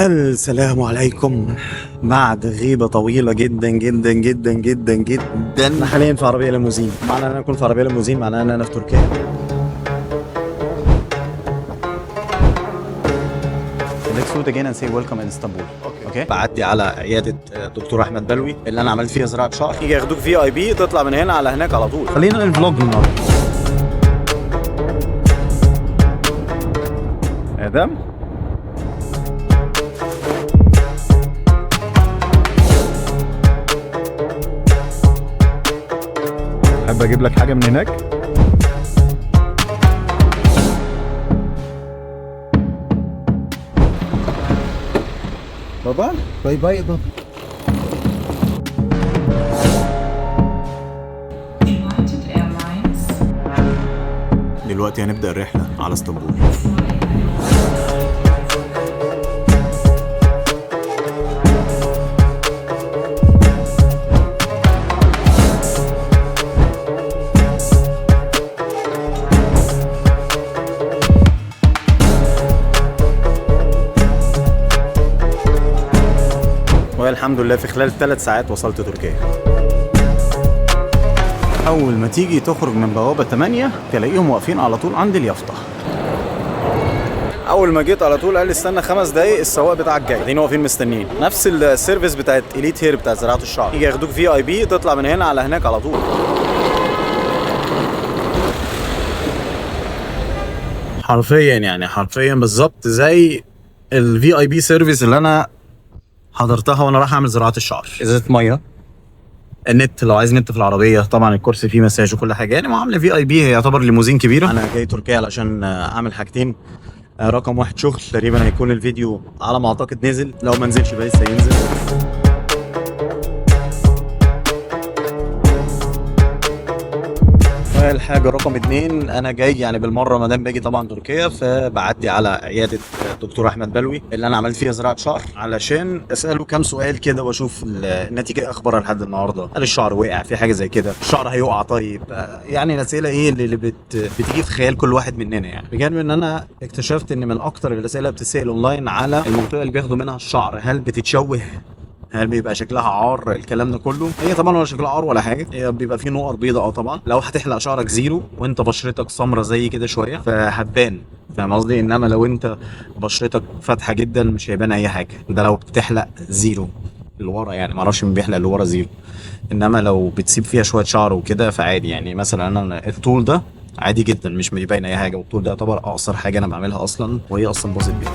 السلام عليكم. بعد غيبة طويلة جدا جدا جدا جدا جدا، أنا حاليا في عربية ليموزين. معنى ان انا اكون في عربية ليموزين معناه ان انا في تركيا. Let's do it again and say welcome in Istanbul. Okay. بعدي على عيادة دكتور أحمد بلوي اللي أنا عملت فيها زراعة شعر. يجي ياخدوك VIP، تطلع من هنا على هناك على طول. خلينا ال vlog النهارده. آدم، حابب اجيب لك حاجة من هناك؟ بابا، bye bye بابا. United Airlines. دلوقتي هنبدأ الرحلة على اسطنبول. والحمد لله في خلال 3 ساعات وصلت تركيا. أول ما تيجي تخرج من بوابة 8 تلاقيهم واقفين على طول عند اليافطة. أول ما جيت على طول قال لي استنى 5 دقايق، السواق بتاعك جاي. قاعدين واقفين مستنيين. نفس ال service بتاعت Elite Hair بتاعت زراعة الشعر، يجي ياخدوك VIP، تطلع من هنا على هناك على طول. حرفيا يعني حرفيا بالظبط زي ال VIP service اللي انا حضرتها وانا رايح اعمل زراعة الشعر. ازازة ميه، النت لو عايز نت في العربيه، طبعا الكرسي فيه مساج وكل حاجه، يعني معاملة VIP، هي يعتبر ليموزين كبيره. انا جاي تركيا علشان اعمل حاجتين. رقم واحد شغل، تقريبا هيكون الفيديو على ما اعتقد نزل، لو ما نزلش بقى لسه ينزل. الحاجة رقم اتنين، أنا جاي يعني بالمرة ما دام باجي طبعا تركيا، فبعدي على عيادة دكتور أحمد بلوي اللي أنا عملت فيها زراعة شعر، علشان أسأله كام سؤال كده وأشوف النتيجة إيه أخبارها لحد النهاردة. هل الشعر وقع في حاجة زي كده؟ الشعر هيقع؟ طيب يعني الأسئلة إيه اللي بتيجي في خيال كل واحد مننا. يعني بجانب إن أنا اكتشفت إن من أكتر الأسئلة اللي بتتسأل أونلاين على المنطقة اللي بياخدوا منها الشعر، هل بتتشوه؟ هل بيبقى شكلها عار؟ الكلام ده كله. هي طبعا ولا شكلها عار ولا حاجه، هي بيبقى فيه نقط بيضاء. طبعا لو هتحلق شعرك zero وانت بشرتك سمرة زي كده شوية فهتبان، فاهم قصدي؟ انما لو انت بشرتك فاتحة جدا مش هيبان اي حاجه. ده لو بتحلق zero اللي ورا، يعني معرفش مين بيحلق اللي ورا zero. انما لو بتسيب فيها شوية شعر وكده فعادي. يعني مثلا انا الطول ده عادي جدا، مش بيبين اي حاجه، والطول ده يعتبر اقصر حاجة انا بعملها اصلا، وهي اصلا باظت بيها.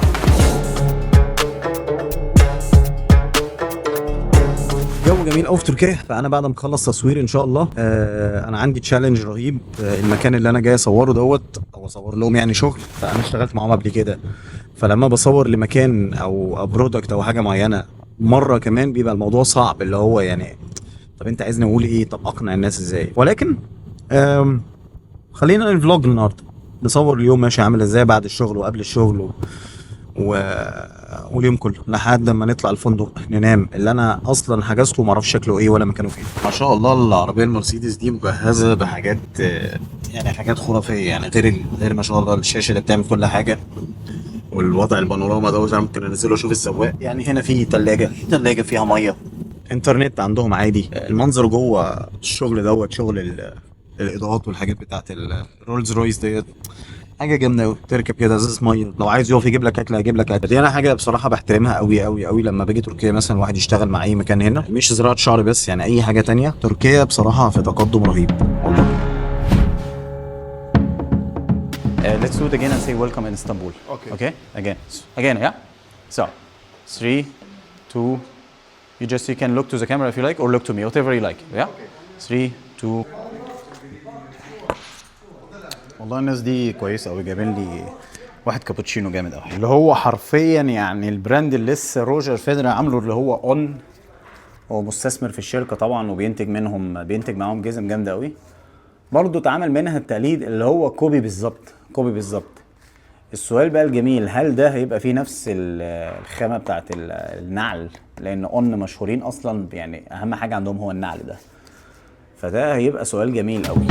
جو جميل قوي في تركيا. فانا بعد ما اخلص تصوير ان شاء الله انا عندي challenge رهيب. المكان اللي انا جاي اصوره دوت او اصور لهم يعني شغل، فانا اشتغلت معاهم قبل كده، فلما بصور لمكان او product او حاجة معينة مرة كمان بيبقى الموضوع صعب، اللي هو يعني طب انت عايزني اقول ايه؟ طب اقنع الناس ازاي؟ ولكن خلينا ال vlog النهارده نصور اليوم ماشي عامل ازاي بعد الشغل وقبل الشغل و... واليوم كله لحد ما نطلع الفندق ننام اللي انا اصلا حجزته وما اعرفش شكله ايه ولا مكانه فين. ما شاء الله العربية المرسيدس دي مجهزة بحاجات يعني حاجات خرافيه، يعني غير ما شاء الله الشاشة اللي بتعمل كل حاجة والوضع البانوراما دوت، انا ممكن انزله اشوف السواق. يعني هنا في ثلاجه، ثلاجه فيها ميه، انترنت عندهم عادي. المنظر جوه الشغل دوت شغل الاضاءات والحاجات بتاعت الرولز رويس ديت حاجة جامدة قوي. تركب كده ازاز ميه، لو عايز يقف يجيب لك اكل هيجيب لك اكل. دي انا حاجة بصراحة بحترمها قوي قوي قوي لما باجي تركيا مثلا واحد يشتغل مع اي مكان هنا، مش زراعة شعر بس، يعني اي حاجة تانية. تركيا بصراحة في تقدم رهيب والله. Let's do it again and say welcome in Istanbul. Okay. Okay? Again. Again, yeah? So, three, two, you can look to the camera if you like or look to me, whatever you like. Yeah? Three, two. والله الناس دي كويسة قوي، جايبين لي واحد كابوتشينو جامد قوي، اللي هو حرفيا يعني ال brand اللي لسه روجر فيدرر عامله، اللي هو On. هو مستثمر في الشركة طبعا وبينتج منهم، بينتج معاهم جزم جامدة قوي. برضه اتعمل منها التقليد اللي هو copy بالظبط، copy بالظبط. السؤال بقى الجميل، هل ده هيبقى فيه نفس الخامة بتاعت النعل؟ لان On مشهورين اصلا، يعني اهم حاجة عندهم هو النعل ده، فده هيبقى سؤال جميل قوي.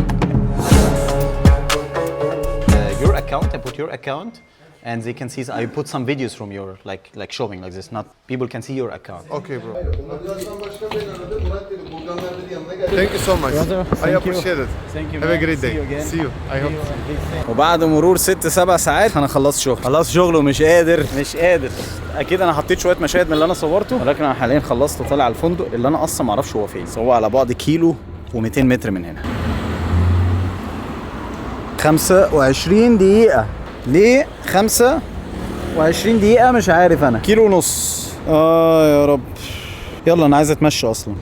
Your account, I put your account And they can see I put some videos from your like showing like this, not people can see your account. Okay bro. Thank you so much. I appreciate it. Thank you. Have a great day. See you. I hope. وبعد مرور 6 7 ساعات انا خلصت شغل، خلصت شغل ومش قادر، مش قادر. اكيد انا حطيت شوية مشاهد من اللي انا صورته، ولكن انا حاليا خلصت وطالع على الفندق اللي انا اصلا ما اعرفش هو فين، بس هو على بعد كيلو و200 متر من هنا. 25 دقيقة، ليه 25 دقيقة؟ مش عارف. انا كيلو ونص. اه يا رب، يلا انا عايز اتمشى اصلا.